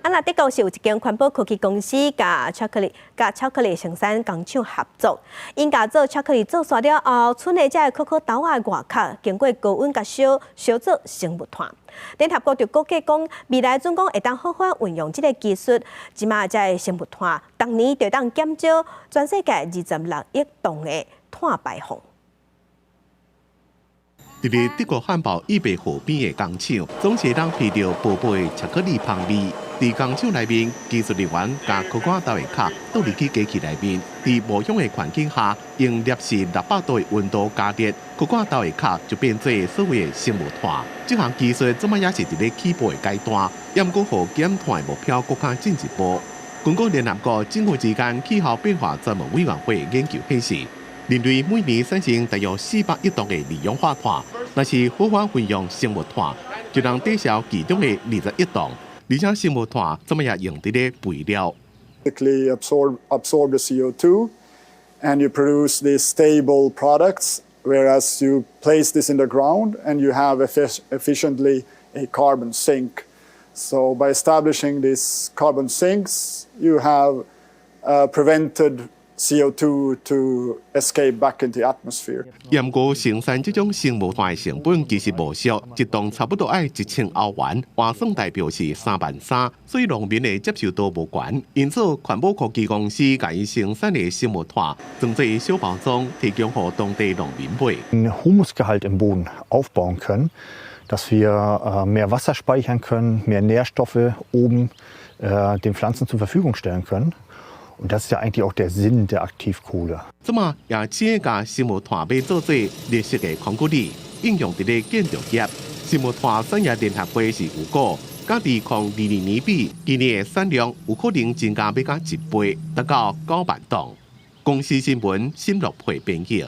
啊，若德國是有一間環保科技公司，佮巧克力佮巧克力生產工廠合作，𪜶共做巧克力做煞了後，賰的這个可可豆仔外殼，經過高溫共燒，燒做生物炭。聯合國就估計講，未來準講會當好好運用這个技術，這馬這个生物炭，逐年就當減少全世界26億噸的碳排放。佇咧德國漢堡伊貝河邊的工廠，總是會當聞著薄薄的巧克力芳味。佇工廠內面，技術人員共可可豆的殼倒入去機器內面，佇無氧的環境下，用攝氏600度的溫度加熱，可可豆的殼就變做所謂的生物炭。這項技術這馬也是佇咧起步的階段，毋過予減碳的目標閣較進一步。根據聯合國政府之間氣候變化專門委員會研究顯示，人類每年產生大約400億噸的二氧化碳，若是好好運用生物炭，就能抵消其中的20億噸。而且生物炭這馬也用佇咧肥料。 Absorb the CO2 and you produce these stable products, whereas you place this in the ground and you have efficiently a carbon sink. So by establishing these carbon sinks, you have prevented CO2 to escape back into the atmosphere. 毋過生產這種生物炭的成本其實無俗，一噸差不多愛1000歐元，換算台幣是3萬3，所以農民的接受度無懸。因此，環保科技公司共𪜶生產的生物炭，裝做小包裝，提供予當地農民買。 Humusgehalt im Boden aufbauen können, dass wir mehr Wasser speichern können, mehr Nährstoffe oben den Pflanzen zur Verfügung stellen können. Und das ist ja eigentlich auch der Sinn der Aktivkohle. 這馬也只共生物炭買做做綠色的孔骨力，應用佇咧建築業。生物炭產業聯合會是預估，佮2022年比，今年的產量有可能增加欲到一倍，達到9萬噸。公視新聞，新樂配編譯。